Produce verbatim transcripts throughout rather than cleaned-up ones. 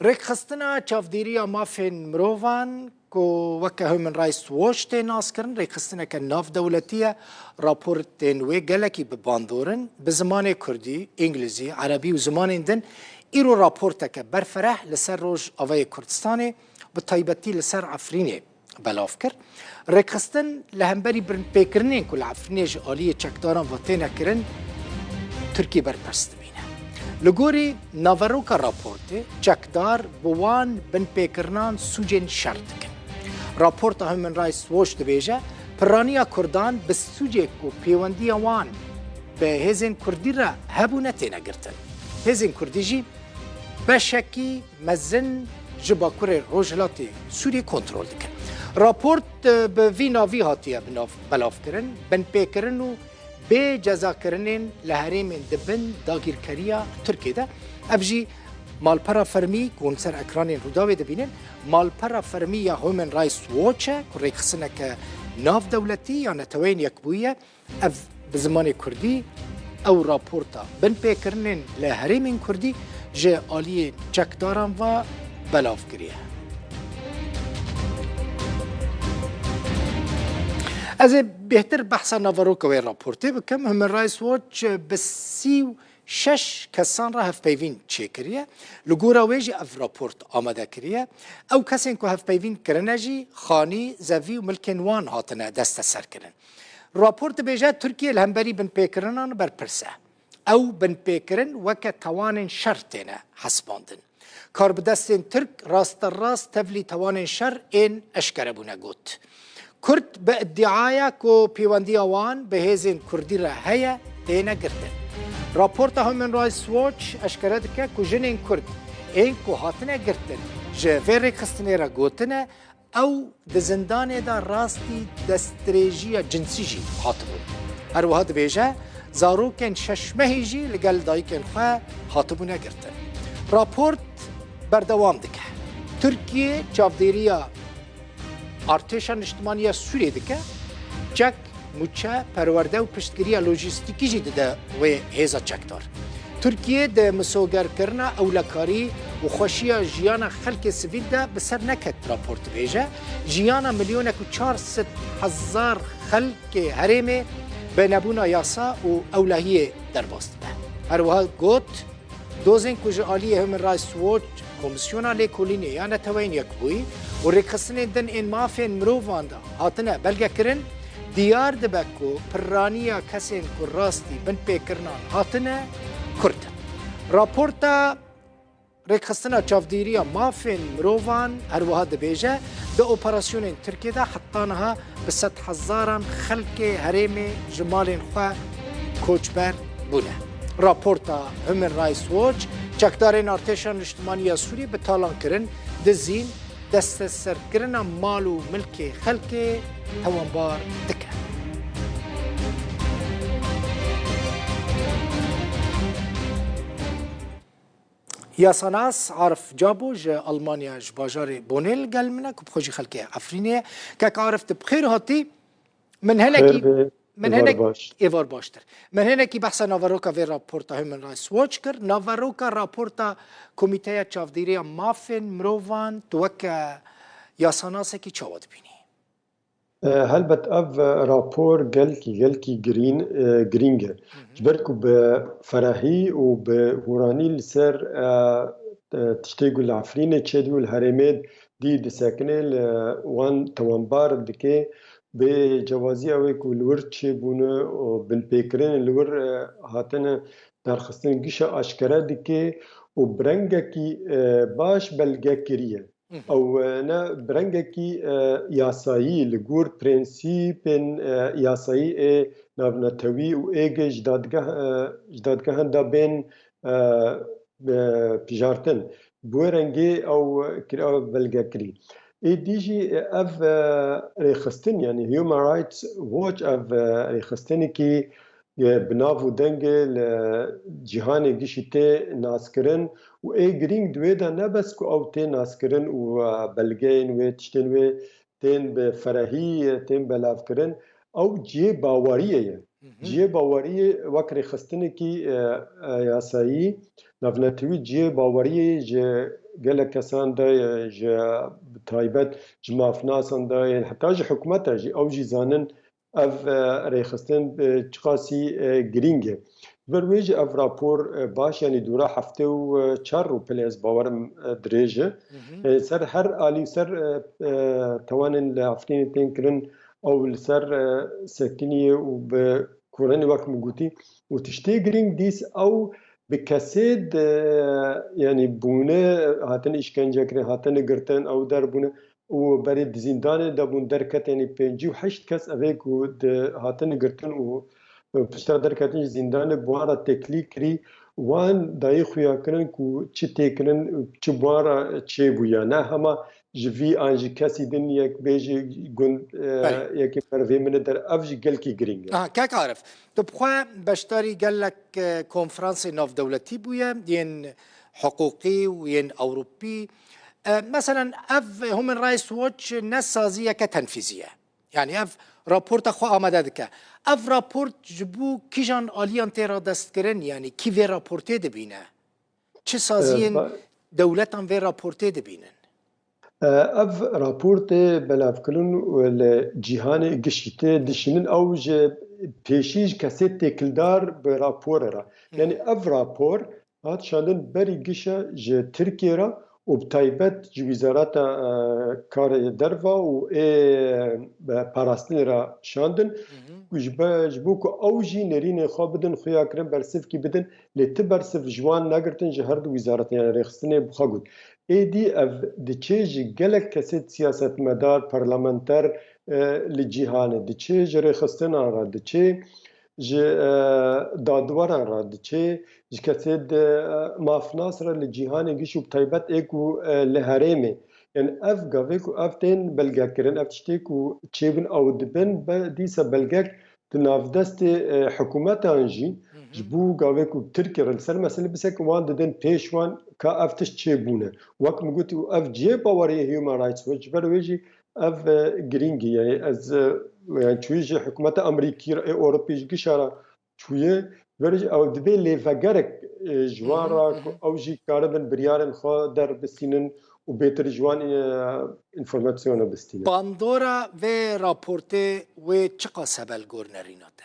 Rêkxistina Çavdêriya Mafên Mirovan ku weke Human Rights Watch tê naskirin, rêkxistineke navdewletî ye. Raportên wê gelekî bi bandor in. Bi zimanê kurdî, îngilîzî, erebî û zimanên din îro raporteke berfereh li ser Rojavayê Kurdistanê, bi taybetî li ser Efrînê belav kir. Rêkxistin li hemberî binpêkirinên ku li Efrînê ji aliyê çekdaran ve têne kirin, Tirkiye berpirs dibîne. Li gorî naveroka raportê, çekdar bi wan binpêkirinan sûcên şer dikin. Raporta Human Rights Watch dibêje, piraniya Kurdan bi sûcê ku pêwendiya wan bi hêzên Kurdî re hebûne têne girtin. Hêzên Kurdî jî beşekî mezin ji bakurê rojhilatê Sûriyê kontrol dikin. Raport, e, bi vî navî hatiye binav-, belavkirin, binpêkirin û bê cezakirinên li herêmên di bin dagîrkeriya Tirkiyê de. Ev jî malpera fermî ku hûn ser ekranên Rûdawê dibînin, malpera fermî ya Human Rights Watch e ku rêkxistineke navdewletî ya Neteweyên Yekbûyî ye. Ev bi zimanê kurdî, ew raporta binpêkirinên li herêmên kurdî ji aliyê çekdaran ve belav kiriye. Ez ê bêhtir behsa naveroka wê raportê bikim. Human Rights Watch bi sî û şeş kesan re hevpeyvîn çêkiriye. Li gora wê jî ev raport amade kiriye. Ew kesên ku hevpeyvîn kirine jî xanî, zevî û milkên wan hatine desteserkirin. Raport dibêje Tirkiye li hemberî binpêkirinan berpirs e. Ew binpêkirin weke tawanên şer têne hesibandin. Karbidestên Tirk rasterast tevlî tawanên şer ên eşkere bûne got. Kurd bi îdiaya ku pêwendiya wan bi hêzên Kurdî re heye, têne girtin. Raporta Human Rights Watch eşkere dike ku jinên Kurd ên ku hatine girtin ji vê rêkxistinê re gotine, ew di zindanê de rastî destdirêjiya cinsî jî hatibûn. Her wiha dibêje, zarokên şeş mehî jî li gel dayikên xwe hatibûne girtin. Raport berdewam dike. Tirkiye çavdêriya Artêşa Niştimanî ya Sûriyê dike, çek, mûçe, perwerde û piştgiriya lojîstîkî jî dide wê hêza çekdar. Tirkiye di misogerkirina ewlekarî û xweşiya jiyana xelkê sivîl de bi ser neket, rapor dibêje, jiyana milyonek û çar sed hezar xelkê herêmê bi nebûna yasa û ewlehiyê derbas dibe. Her wiha got, Dozên ku ji aliyê Human Rights Watch, Komîsyona Lêkolînê ya Neteweyên Yekbûyî û rêkxistinên din ên mafên mirovan de hatine belgekirin, diyar dibe ku pirraniya kesên ku rastî binpêkirinan hatine, Kurd in. Raporta Rêkxistina Çavdêriya Mafên Mirovan her wiha dibêje, di operasyonên Tirkiyê de heta niha bi sedhezaran xelkê herêmê ji malên xwe koçber bûne. Raporta Human Rights Watch çekdarên Artêşa Niştimanî ya Sûriyê bi talan kirin, dizîn, desteserkirina mal û milkê xelkê tewanbar dike. Yasanas Arif Cabo ji Almanya, ji bajarê Bonê li gel min e, ku bi xwe jî xelkê Efrînê ye. Kek Arif, tu bi xêr hatî. Min Xêr hinekî, be, min êvar hinek-, baş. Êvar baştir. Min hinekî behsa naveroka vê raporta Human Rights Watch kir. Naveroka raporta Komîteya Çavdêriya Mafên Mirovan tu weke yasanasekî çawa dibînî? E, helbet ev, e, rapor gelkî, gelkî girîn, e, girîng e. Hı hı. Ji ber ku bi ferehî û bi hûranî li ser, e, e, tiştê ku li Efrînê çêdibû, li herêmê dî disekine, li wan tewanbar dike, bi cewazî ew ê ku li wir çêbûne û binpêkirinên li wir, e, hatine derxistin gişa aşkere dike û bi rengekî, e, baş belge kiriye. Hı hı. Ew, e, ne bi rengekî, e, yasayî, li gor prensîpên, e, yasayî ê navnetewî û êgê ji dadgeh, e, ji dadgehan de bên, e, e, pijartin. Bi wê rengê ew kir-, ew belge kirî. Êdî jî, e, ev, e, rêxistin, yanî Human Rights Watch ev, e, rêxistinekî e, bi nav û dengê li cîhanê gişî tê naskirin û ê girîng di wê de ne bes ku ew tê naskirin û, e, belgeyên wê, tiştên wê tên bi ferehî, e, tên belavkirin, ew cihê baweriyê ye. Hı hı. Cihê baweriyê wek rêxistinekî, e, e, yasayî, navnetewî cihê baweriyê ji gelek kesan de ye, ji, bi taybet ji mafnasan de ye, heta ji hikûmeta jî, ew jî zanin ev, e, rêxistin, e, çiqasî, e, girîng e. Ji ber wê jî ev rapor, e, baş, yanî dûra heftê û çar rûpelê ez bawerim, e, dirêj e. E, ser her alî û ser, e, e, tawanên li Efrînê tên kirin, ew li ser, e, Sekîniyê û bi Korenê wek min gotî, û tiştê girîng dîs ew bi kesê de, yanî bûne, hatin îşkence kirin, hatine girtin, ew derbûne û berê di zîndanê de bûn, derket, yanî pêncî û heşt kes ev ê ku di, hatin girtin û piştre derketin ji zîndanê, bi wan re têkilî kirî, wan dayî xuya kirin ku çi tê kirin, çi bi wan re çêbûya. Ne hema ji vî an ji kesî din yek bêjî gund, e, Belê. Yekê merivê min e der, ev jî gelkî girîng e. Aha, kek Arif, tu bi xwe beşdarî gelek, e, konferansê navdewletî bûye, yên hiqûqî û yên Ewropî. E, meselen, ev Human Rights Watch ne saziyeke tenfîzî ye. Yani ev raporta xwe amade dike. Ev raport ji bo kîjan aliyan tê radestkirin? Yani kî vê raportê dibîne? Çi saziyên E, ba- dewletan vê raportê dibînin? E, ev rapor tê belavkirin û li cîhanê gişî tê dişînin. Ew ji pêşî ji kesê têkildar bi raporê re. Hı. Yani ev rapor hat şandin berî gişa ji Tirkiyê re û bi taybet ji Wîzareta, e, Karê Derva û ê, e, Parastinê re şandin. Hı hı. Ku ji be-, ji bo ku ew jî nêrînê xwe bidin, xuya kirin bersivkî bidin, lê ti bersiv ji wan negirtin, ji her du wîzaretin, yani rêxistinê bi xwe got. Êdî ev diçe ji gelek kesê siyasetmedar, parlamenter, e, li cîhanê diçe, ji rêxistinan re diçe, ji, e, dadweran re diçe, ji kesê di, e, mafnas re li cîhanê giş û bi taybet ê ku, e, li herêmê. Yani ev gavê ku ev tên belgekirin, ev tiştê ku çêbin ew dibin, be-, dîsa belgek di navdestê, e, hikûmetan jî, Hı hı. ji bo gavê ku Tirkiye re li ser meselê bisekin, wan didin pêş wan ka ev tişt çêbûne. Wek min gotî, û ev cihê baweriyê Human Rights Watch, ji ber wê jî ev, e, girîng e. Yani ez, e, yani çûyî ji hikûmeta Amerîkî re, ê Ewropî ji gişa re çûye, ji ber jî ew dibê lêvegerek, e, ji wan Hı hı, re hı ku hı. ew jî karibin biryarên xwe derbistînin û bêtir ji wan, e, înformasyona bistînin. Bandora vê raportê wê çiqas hebel gor nerîna te?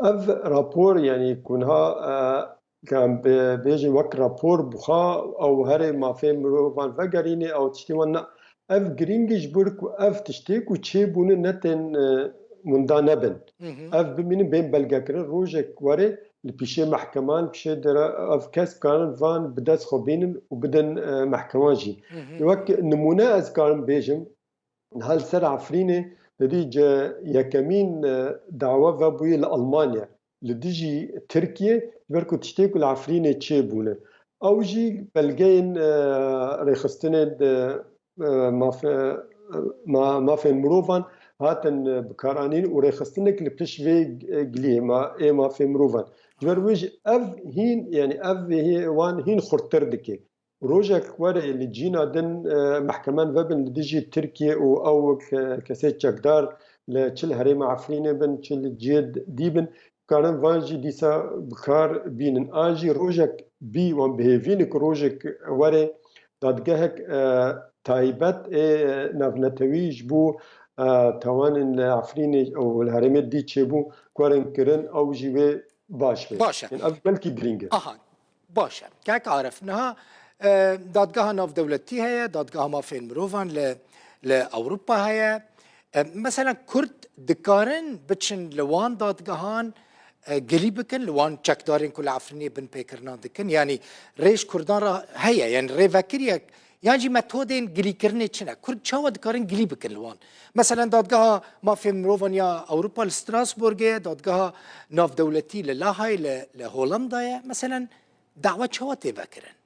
Ev rapor, yani ku niha, e, ka em bê-, bêjin wek rapor bi xwe ew herê mafê mirovan vegerînê, ew tiştê wan ne. Ev girîng e ji ber ku ev tiştê ku çêbûne ne tên, e, winda nebin. Hı hı. Ev bimînin, bên belgekirin, rojek were li pîşê mehkeman, pîşê dere, ev kes karin van bi dest xwe bînin û bidin, e, mehkeman jî. Hı hı. Wek nimûne ez karim bêjim, niha li ser Efrînê, te dî ce yekemîn, e, dawa vebûyê li Almanya, li dijî Tirkiye, ji ber ku tiştê ku li Efrînê çêbûne. Ew jî belgeyên, e, rêxistinê di, e, mafe-, ma-, mafên mirovan hatin, e, bikaranîn û rêxistinek li pişt vê, e, giliyê ma-, ê mafê mirovan. Ji ber wê jî ev hîn, yani ev hê-, wan hîn xurttir dike. Rojek were li cîna din, e, mehkemen vebin li dijî Tirkiye û ew ke-, kesê çekdar li çi li herêma Efrînê bin, çi li cihê d-, dî bin, karin van jî dîsa bi kar bînin. An jî rojek bî wan bi hêvî ne ku rojek were dadgehek, e, taybet ê navnetewî ji bo, e, tawanên li Efrînê û li herêmê dî çêbû, ku werin kirin, ew jî wê baş be. Baş e. Yani ev belkî girîng e. Aha, baş e. Kek Arif, niha, e, dadgeha navdewletî heye, dadgeha mafên mirovan li, li Ewropa heye. E, mesela Kurd dikarin biçin li wan dadgehan, e, gilî bikin, li wan çekdarên ku li Efrînê binpêkirina dikin. Yani rêj Kurdan re heye, yani rêvekiriyek Yan jî metodên gilîkirinê çi ne? Kurd çawa dikarin gilî bikin li wan? Meselen, Dadgeha Mafên Mirovan ya Ewropa li Strasbourgê ye, Dadgeha Navdewletî li Lahayê, li, li Holandayê ye. Meselen, dawa çawa tê vekirin?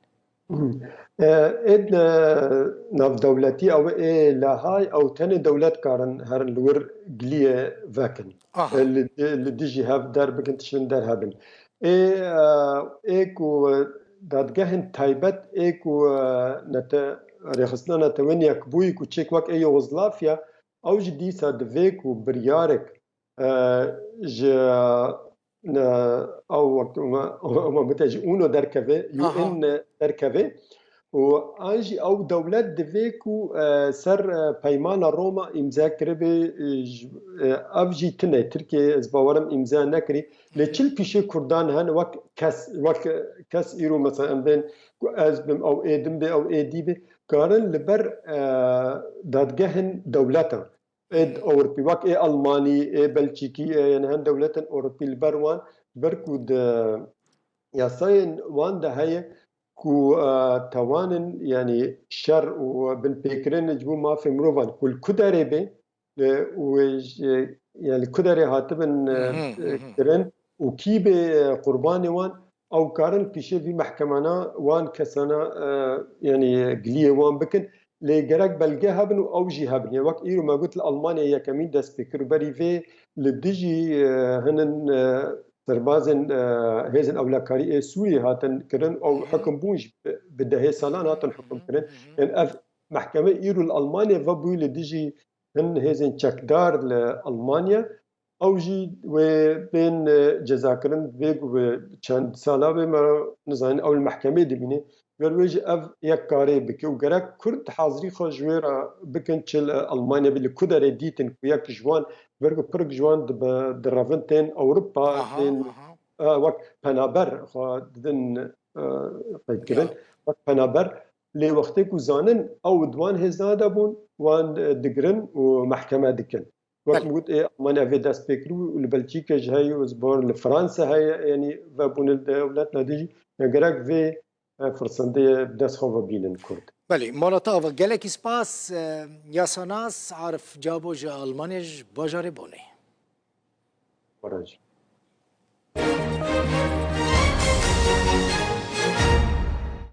Hmm. E, ê, e, navdewletî ew ê Lahay, ew tenê dewlet karin herin li wir giliyê vekin. Aha. E, li, li dijî hev der bikin, tiştin derhebin. Ê, e, ê ku dadgehên taybet ê ku, e, nete-, Rêxistina Netewên Yekbûyî ku çêk wek ê Yugoslavya, ew jî dîsa divê ku biryarek, e, ji, e, ew wek me, me bite ji UNO derkeve, Aha. U N derkeve, û an jî ew dewlet divê ku, e, ser, e, peymana Roma îmze kiribê, e, ji, e, ev jî tune Tirkiye, ez bawerim îmze nekirî. Lê çil pîşê Kurdan hene wek kes, wek kes îro mesela em bên ku ez bim, ew ê din bê, ew ê dî bê, karin li ber, e, dadgehên dewletan ê Ewropî, wek ê Almanî, ê Belçîkî, ê, yani hin dewletên Ewropî li ber wan, ber ku di yasayên wan de heye ku, e, tawanên, yani şer û binpêkirin ji bo mafê mirovan ku li ku derê bê, e, û ji, yani li ku derê hatibin, e, Hı hı, hı hı. kirin û kî bê, e, qurbanê wan, ew karin pîşê vî mehkemana wan kesana, e, yani giliyê wan bikin. Lê gerek belge hebin û ew jî hebin. Ya wek îro me got, li Almanya yekemîn dest pê kir û berî vê li dijî, e, hinin, e, serbazên, e, hêzên ewlekarî ê Sûriyê hatin kirin. Ew Hı hı. Hikim bûn jî bi, bi dehê salan hatin Hı hı, hikim hı kirin. hı. Yani ev mehkeme îro li Almanya ve bûyî li dijî hin hêzên çekdar li Almanya. Ew jî wê bên, e, cezakirin, vê ku bi çend sala bê me nizanin ew li mehkemê dimîne. Ger wê jî ev yek karê bike û gerek Kurd hazirî xwe ji wê re bikin, çi li Almanya bî, li ku derê dîtin ku yek ji wan, ber ku pirk ji wan dibe-, direvin tên Ewropa, Aha, tên, aha. e, wek penaber xwe didin, e, qeydkirin. Ya. Wek penaber, lê wextê ku zanin ew di wan hêzana de bûn, wan, e, digirin û mehkeme dikin. Wek Belê. min got, ê Almanya vê dest pê kir û li Belçîke jî heye û ez bawer li Fransa heye, yanî vebûne li dewletna dijî, ya gerek vê, e, firsendê bi dest xwe ve bînin Kurd. Belê, mala te ava. Gelekî spas, e, yasanas Arif Cabo ji Almanya, ji bajarê Bonê. Xwe re jî.